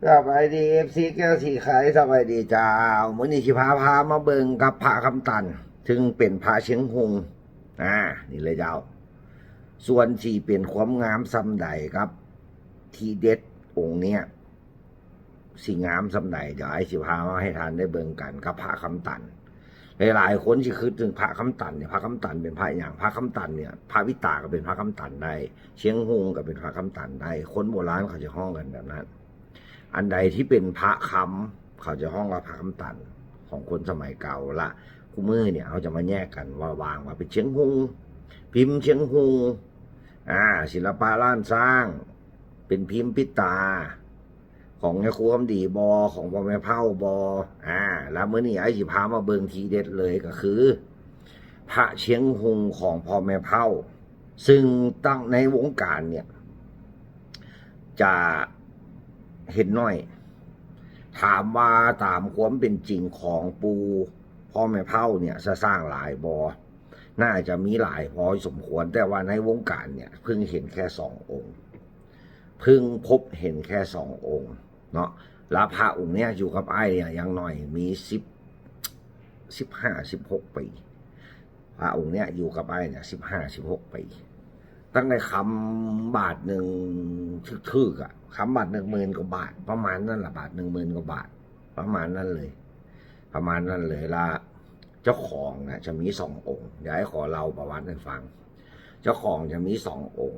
ສະບາຍດີ ເອັຟຊີ ແກ້ວສີໄຄ ສະບາຍດີເຈົ້າ. ມື້ນີ້ຊິພາ ພາມາເບິ່ງກັບພະຄຳຕັນ ຊຶ່ງເປັນພະຊຽງຮຸ່ງ ອາ ນີ້ເລີຍເຈົ້າ. ສ່ວນຊິເປັນຄວາມງາມສ່ຳໃດກັບທີເດັດອົງເນີ້ຍ ຊິງາມສ່ຳໃດ ດຽວອ້າຍຊິພາມາໃຫ້ທ່ານໄດ້ເບິ່ງກັນກັບພະຄຳຕັນ. ຫຼາຍໆຄົນຊິຄິດເຖິງພະຄຳຕັນເນຍ ພະຄຳຕັນເປັນພະຫຍັງ? ພະຄຳຕັນເນຍ ພະປິດຕາກໍເປັນພະຄຳຕັນໄດ້ ຊຽງຮຸ່ງກໍເປັນພະຄຳຕັນໄດ້ ຄົນໂບລານເຂົາຈະຮ້ອງກັນແບບນັ້ນ. ອັນໃດທີ່ເປັນພະຄຳ ເຂົາຈະຮ້ອງວ່າພະຄຳຕັນ ຂອງຄົນສະໄໝເກົ່າ. ລະຄູ່ມື້ເນຍ ເຮົາຈະມາແຍກກັນວ່າ ວ່າງວ່າເປັນຊຽງຮຸ່ງ ພິມຊຽງຮຸ່ງ ອາ ສິລະປະລ້ານຊ້າງ ເປັນພິມປິດຕາ ຂອງຍາຄູຄຳດີບໍ ຂອງພໍ່ແມ່ເຜົ່າບໍ ອາ ລະມື້ນີ້ອ້າຍຊິພາມາເບິ່ງທີເດັດເລີຍ ກໍຄືພະຊຽງຮຸ່ງຂອງພໍ່ແມ່ເຜົ່າ ຊຶ່ງຕັ້ງໃນວົງການເນຍ ຈະເຫັນໜ້ອຍ. ຖາມວ່າຕາມຄວາມເປັນຈິງຂອງປູ່ພໍ່ແມ່ເຜົ່າເນຍ ຈະສ້າງຫຼາຍບໍ່? ໜ້າຈະມີຫຼາຍພໍສົມຄວນ, ແຕ່ວ່າໃນວົງການເນຍ ເພິ່ງເຫັນແຄ່ສອງອົງ ເພິ່ງພົບເຫັນແຄ່ສອງອົງເນາະ. ລະພະອົງເນຍຢູ່ກັບອ້າຍເນຍ ຢ່າງໜ້ອຍມີສິບ ສິບຫ້າ ສິບຫົກປີ. ພະອົງເນຍຢູ່ກັບອ້າຍເນຍສິບຫ້າ ສິບຫົກປີ ຕັ້ງແຕ່ຄຳບາດໜຶ່ງຖືກໆອະ ຄຳບາດໜຶ່ງໝື່ນກວ່າບາດ ປະມານນັ້ນລະ ບາດໜຶ່ງໝື່ນກວ່າບາດ ປະມານນັ້ນເລີຍ ປະມານນັ້ນເລີຍ. ລະເຈົ້າຂອງນະຈະມີສອງອົງ ດຽວອ້າຍຂໍເລົ່າປະຫວັດໃຫ້ຟັງ. ເຈົ້າຂອງຈະມີສອງອົງ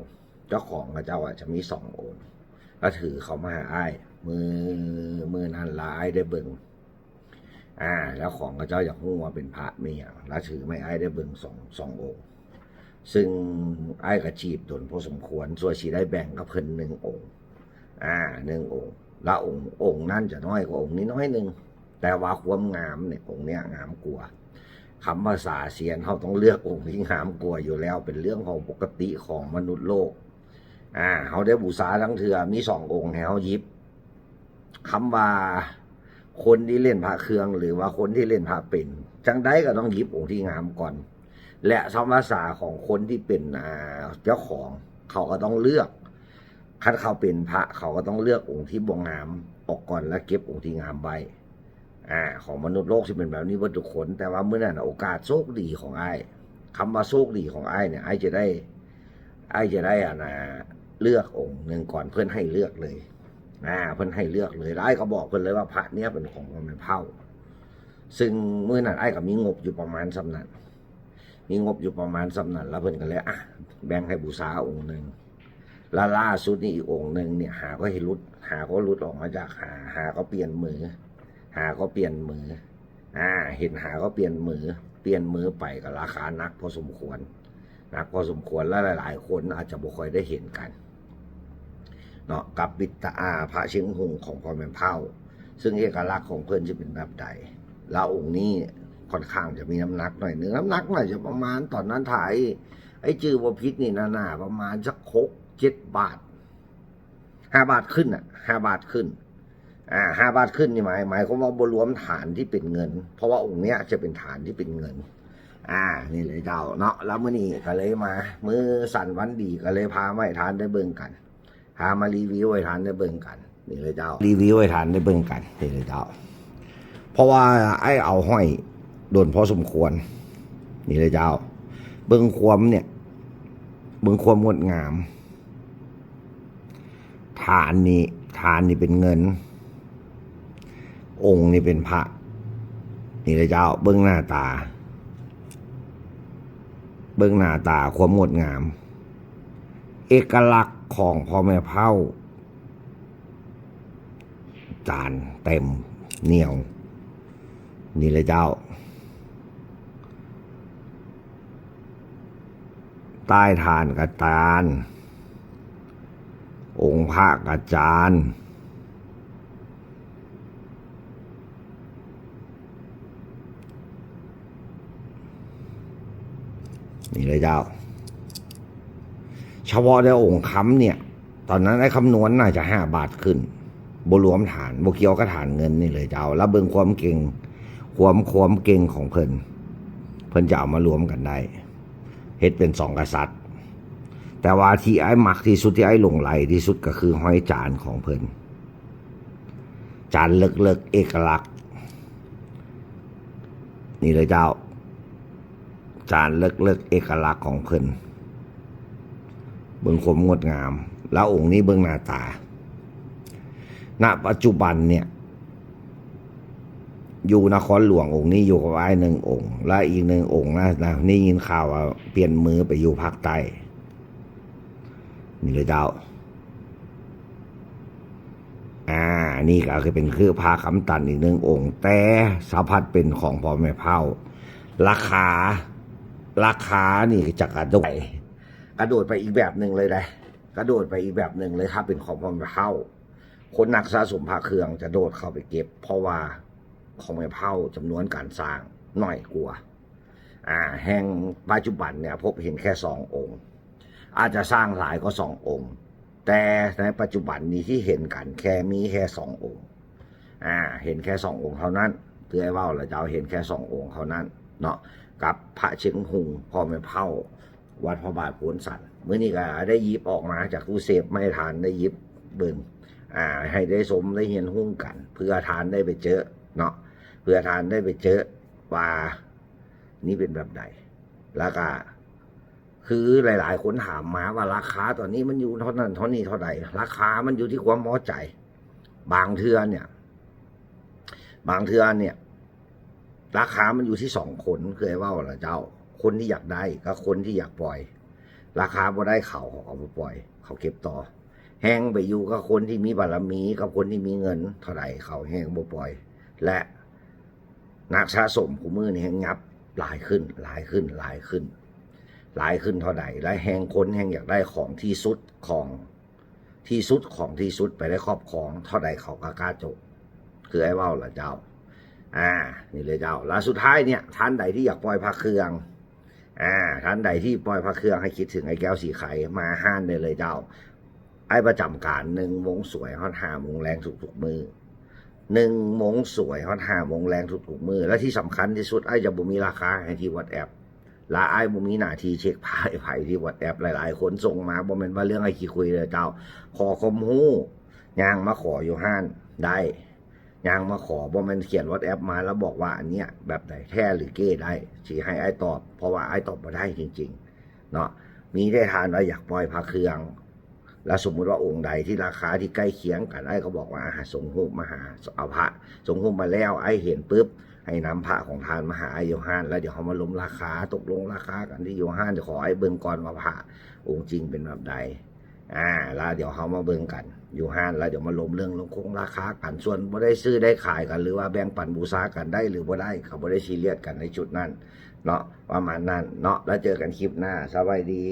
ເຈົ້າຂອງເຂົາເຈົ້າອະຈະມີສອງອົງ ລະຖືເຂົ້າມາຫາອ້າຍ ມື້ ມື້ນັ້ນລະອ້າຍໄດ້ເບິ່ງ ອາ ແລ້ວຂອງເຂົາເຈົ້າຢາກຮູ້ວ່າເປັນພະແມ່ນຫຍັງ ລະຖືມາໃຫ້ອ້າຍໄດ້ເບິ່ງສອງ ສອງອົງ ຊຶ່ງອ້າຍກະຈີບດົນພໍສົມຄວນ ສ່ວນຊິໄດ້ແບ່ງກັບເພິ່ນໜຶ່ງອົງ ອາ ໜຶ່ງອົງ ລະອົງ ອົງນັ້ນຈະນ້ອຍກວ່າອົງນີ້ໜ້ອຍໜຶ່ງ ແຕ່ວ່າຄວາມງາມເນຍ ອົງເນຍງາມກວ່າ. ຄຳພາສາຊຽນ ເຮົາຕ້ອງເລືອກອົງທີ່ງາມກວ່າຢູ່ແລ້ວ ເປັນເລື່ອງຂອງປົກກະຕິຂອງມະນຸດໂລກ. ອາ ເຮົາໄດ້ບູຊາທັງເທື່ອ ມີສອງອົງໃຫ້ເຮົາຫຍິບ. ຄຳວ່າຄົນທີ່ຫຼິ້ນພະເຄື່ອງ ຫຼືວ່າຄົນທີ່ຫຼິ້ນພະເປັນ ຈັ່ງໃດກໍຕ້ອງຫຍິບອົງທີ່ງາມກ່ອນ ແລະ ຕາມພາສາຂອງຄົນທີ່ເປັນ ອາ ເຈົ້າຂອງ ເຂົາກໍຕ້ອງເລືອກ ຄັນເຂົາເປັນພະ ເຂົາກໍຕ້ອງເລືອກອົງທີ່ບໍ່ງາມອອກກ່ອນ ແລະ ເກັບອົງທີ່ງາມໄວ້. ອາ ຂອງມະນຸດໂລກຊິເປັນແບບນີ້ເບິດທຸກຄົນ ແຕ່ວ່າມື້ນັ້ນນະ ໂອກາດໂຊກດີຂອງອ້າຍ ຄຳວ່າໂຊກດີຂອງອ້າຍເນຍ ອ້າຍຈະໄດ້ ອ້າຍຈະໄດ້ ອັນນ່າ ເລືອກອົງໜຶ່ງກ່ອນ ເພິ່ນໃຫ້ເລືອກເລີຍ ອາ ເພິ່ນໃຫ້ເລືອກເລີຍ ແລ້ວອ້າຍກໍບອກເພິ່ນເລີຍວ່າພະເນຍເປັນຂອງພໍ່ແມ່ເຜົ່າ ຊຶ່ງມື້ນັ້ນອ້າຍກໍມີງົບຢູ່ປະມານສ່ຳນັ້ນ ມີງົບຢູ່ປະມານສ່ຳນັ້ນ ລະເພິ່ນກໍເລີຍ ອະ ແບ່ງໃຫ້ບູຊາອົງໜຶ່ງ. ລະລ່າສຸດນີ້ອີກອົງໜຶ່ງເນຍ ຫາກໍເຫັນຫຼຸດ ຫາກໍຫຼຸດອອກມາຈາກຫາ ຫາກໍປ່ຽນມື ຫາກໍປ່ຽນມື ອາ ເຫັນຫາກໍປ່ຽນມື ປ່ຽນມືໄປກໍລາຄາໜັກພໍສົມຄວນ ໜັກພໍສົມຄວນ ລະຫຼາຍໆຄົນອາດຈະບໍ່ຄ່ອຍໄດ້ເຫັນກັນເນາະ ກັບປິດຕາ ອາ ພະຊຽງຮຸ່ງຂອງພໍ່ແມ່ເຜົ່າ ຊຶ່ງເອກະລັກຂອງເພິ່ນຈະເປັນແບບໃດ. ລະອົງນີ້ຄ່ອນຂ້າງຈະມີນ້ຳໜັກໜ້ອຍໜຶ່ງ ນ້ຳໜັກໜ້ອຍຈະປະມານ ຕອນນັ້ນຖ້າອ້າຍຈື່ບໍ່ຜິດນີ້ນະ ໜ້າປະມານສັກຫົກເຈັດບາດ ຫ້າບາດຂຶ້ນນະ ຫ້າບາດຂຶ້ນ ອາ ຫ້າບາດຂຶ້ນນີ້ໝາຍ ໝາຍຄວາມວ່າບໍ່ລວມຖານທີ່ເປັນເງິນ ເພາະວ່າອົງເນຍຈະເປັນຖານທີ່ເປັນເງິນ ອາ ນີ້ເລີຍເຈົ້າເນາະ. ລະມື້ນີ້ກໍເລີຍມາ ມື້ສັນວັນດີ ກໍເລີຍພາມາໃຫ້ທ່ານໄດ້ເບິ່ງກັນ ພາມາຣີວິວໃຫ້ທ່ານໄດ້ເບິ່ງກັນ ນີ້ເລີຍເຈົ້າ ຣີວິວໃຫ້ທ່ານໄດ້ເບິ່ງກັນ ນີ້ເລີຍເຈົ້າ. ເພາະວ່າອ້າຍເອົາຫ້ອຍດົນພໍສົມຄວນ ນີ້ເລີຍເຈົ້າ. ເບິ່ງຄວາມເນຍ ເບິ່ງຄວາມງົດງາມ ຖານນີ້ ຖານນີ້ເປັນເງິນ ອົງນີ້ເປັນພະ ນີ້ເລີຍເຈົ້າ. ເບິ່ງໜ້າຕາ ເບິ່ງໜ້າຕາ ຄວາມງົດງາມ ເອກະລັກຂອງພໍ່ແມ່ເຜົ່າ ຈານເຕັມໜຽວ ນີ້ເລີຍເຈົ້າ. ໃຕ້ຖານກະຈານ ອົງພະກະຈານ ນີ້ເລີຍເຈົ້າ. ສະເພາະແຕ່ອົງຄຳເນຍ ຕອນນັ້ນອ້າຍຄຳນວນໜ້າຈະຫ້າບາດຂຶ້ນ ບໍ່ລວມຖານ ບໍ່ກ່ຽວກັບຖານເງິນນີ້ເລີຍເຈົ້າ. ລະເບິ່ງຄວາມເກັ່ງ ຄວາມ ຄວາມເກັ່ງຂອງເພິ່ນ ເພິ່ນຈະເອົາມາລວມກັນໄດ້ ເຮັດເປັນສອງກະສັດ. ແຕ່ວ່າທີ່ອ້າຍມັກທີ່ສຸດ ທີ່ອ້າຍຫຼົງໄຫຼທີ່ສຸດ ກໍຄືຮອຍຈານຂອງເພິ່ນ ຈານເລິກໆເອກະລັກ ນີ້ເລີຍເຈົ້າ ຈານເລິກໆເອກະລັກຂອງເພິ່ນ ເບິ່ງຄວາມງົດງາມ ແລ້ວອົງນີ້ເບິ່ງໜ້າຕາ ນະປັດຈຸບັນເນີ້ຍ ຢູ່ນະຄອນຫຼວງອົງນີ້ຢູ່ກັບອ້າຍໜຶ່ງອົງ ແລະອີກໜຶ່ງອົງນະ ນະ ໄດ້ຍິນຂ່າວວ່າປ່ຽນມືໄປຢູ່ພາກໃຕ້ ນີ້ເລີຍເຈົ້າ. ອ່າ ນີ້ກໍຄືເປັນຄືພະຄຳຕັນອີກໜຶ່ງອົງ ແຕ່ສະພັດເປັນຂອງພໍ່ແມ່ເຜົ່າ ລາຄາ ລາຄານີ້ຈະກະໂດດ ກະໂດດໄປອີກແບບໜຶ່ງເລີຍເດ້ ກະໂດດໄປອີກແບບໜຶ່ງເລີຍ ຖ້າເປັນຂອງພໍ່ແມ່ເຜົ່າ ຄົນນັກສະສົມພະເຄື່ອງຈະໂດດເຂົ້າໄປເກັບ ເພາະວ່າຂອງແມ່ເຜົ່າຈຳນວນການສ້າງໜ້ອຍກວ່າ ອ່າ ແຮ່ງປັດຈຸບັນເນີ້ຍພົບເຫັນແຄ່ສອງອົງ ອາດຈະສ້າງຫຼາຍກວ່າສອງອົງ ແຕ່ໃນປັດຈຸບັນນີ້ທີ່ເຫັນກັນແຄ່ມີແຄ່ສອງອົງ ອ່າ ເຫັນແຄ່ສອງອົງເທົ່ານັ້ນ ເອື້ອຍເວົ້າລະເຈົ້າ ເຫັນແຄ່ສອງອົງເທົ່ານັ້ນເນາະ ກັບພະເຊັງຮຸ່ງ ພໍ່ແມ່ເຜົ່າ ວັດພະບາດໂພນສັນ ມື້ນີ້ກໍໄດ້ຫຍິບອອກມາຈາກຕູ້ເຊບມາໃຫ້ທ່ານໄດ້ຫຍິບເບິ່ງ ອ່າ ໃຫ້ໄດ້ຊົມໄດ້ຮຽນຮູ້ກັນ ເພື່ອທ່ານໄດ້ໄປເຈີເນາະ ເພື່ອທ່ານໄດ້ໄປເຈີວ່ານີ້ເປັນແບບໃດ ແລ້ວກໍຄືຫຼາຍໆຄົນຖາມມາວ່າລາຄາຕອນນີ້ມັນຢູ່ເທົ່ານັ້ນເທົ່ານີ້ເທົ່າໃດ ລາຄາມັນຢູ່ທີ່ຄວາມພໍໃຈ ບາງເທື່ອເນີ້ຍ ບາງເທື່ອເນີ້ຍ ລາຄາມັນຢູ່ທີ່ສອງຄົນ ເຄີຍເວົ້າລະເຈົ້າ ຄົນທີ່ຢາກໄດ້ກັບຄົນທີ່ຢາກປ່ອຍ ລາຄາບໍ່ໄດ້ເຂົາ ເຂົາກໍບໍ່ປ່ອຍ ເຂົາເກັບຕໍ່ ແຮ່ງໄປຢູ່ກັບຄົນທີ່ມີບາລະມີ ກັບຄົນທີ່ມີເງິນເທົ່າໃດ ເຂົາແຮ່ງບໍ່ປ່ອຍ ແລະ ນັກສະສົມຄູ່ມື້ນີ້ແຮ່ງຫຍັບຫຼາຍຂຶ້ນ ຫຼາຍຂຶ້ນ ຫຼາຍຂຶ້ນ ຫຼາຍຂຶ້ນເທົ່າໃດ ແລະແຮ່ງຄົນແຮ່ງຢາກໄດ້ຂອງທີ່ສຸດຂອງ ທີ່ສຸດຂອງທີ່ສຸດໄປໄດ້ຄອບຄອງເທົ່າໃດເຂົາກໍກ້າໂຈະ ຄືອ້າຍເວົ້າລະເຈົ້າ ອ່າ ນີ້ເລີຍເຈົ້າ ແລ້ວສຸດທ້າຍເນີ້ຍ ທ່ານໃດທີ່ຢາກປ່ອຍພະເຄື່ອງ ອ່າ ທ່ານໃດທີ່ປ່ອຍພະເຄື່ອງໃຫ້ຄິດເຖິງອ້າຍແກ້ວສີໄຄ ມາຮ້ານໄດ້ເລີຍເຈົ້າ ອ້າຍປະຈຳການໜຶ່ງໂມງສວຍຮອດຫ້າໂມງແລງທຸກໆມື້ ໜຶ່ງໂມງສວຍຮອດຫ້າໂມງແລງທຸກໆມື້ ແລະທີ່ສຳຄັນທີ່ສຸດ ອ້າຍຈະບໍ່ມີລາຄາໃຫ້ທີ່ວັອດແອັບ ລະອ້າຍບໍ່ມີໜ້າທີ່ເຊັກພາໃຫ້ໃຜທີ່ວັອດແອັບ ຫຼາຍໆຄົນສົ່ງມາ ບໍ່ແມ່ນວ່າເລື່ອງອ້າຍຂີ້ຄຸຍເດີເຈົ້າ ຂໍຄວາມຮູ້ ຍ່າງມາຂໍຢູ່ຮ້ານໄດ້ ຍ່າງມາຂໍ ບໍ່ແມ່ນຂຽນວັອດແອັບມາແລ້ວບອກວ່າອັນເນີ້ຍແບບໃດ ແທ້ຫຼືເກ້ໄດ້ ຊິໃຫ້ອ້າຍຕອບ ເພາະວ່າອ້າຍຕອບບໍ່ໄດ້ຈິງໆເນາະ ມີແຕ່ທ່ານວ່າຢາກປ່ອຍພະເຄື່ອງ ແລ້ວສົມມຸດວ່າອົງໃດທີ່ລາຄາທີ່ໃກ້ຄຽງກັນ ອ້າຍກໍບອກວ່າ ອ່າ ສົ່ງຮູບມາຫາ ເອົາພະ ສົ່ງຮູບມາແລ້ວ ອ້າຍເຫັນປຶບ ໃຫ້ນຳພະຂອງທ່ານມາຫາອ້າຍຢູ່ຮ້ານ ແລ້ວດຽວເຮົາມາລົມລາຄາ ຕົກລົງລາຄາກັນທີ່ຢູ່ຮ້ານ ດຽວຂໍອ້າຍເບິ່ງກ່ອນວ່າພະອົງຈິງເປັນແບບໃດ ອ່າ ແລ້ວດຽວເຮົາມາເບິ່ງກັນຢູ່ຮ້ານ ແລ້ວດຽວມາລົມເລື່ອງລົງຄົງລາຄາກັນ ສ່ວນບໍ່ໄດ້ຊື້ໄດ້ຂາຍກັນ ຫຼືວ່າແບ່ງປັນບູຊາກັນໄດ້ ຫຼືບໍ່ໄດ້ ກໍບໍ່ໄດ້ຊີຣຽສກັນໃນຈຸດນັ້ນເນາະ ປະມານນັ້ນເນາະ ແລ້ວເຈີກັນຄລິບໜ້າ ສະບາຍດີ.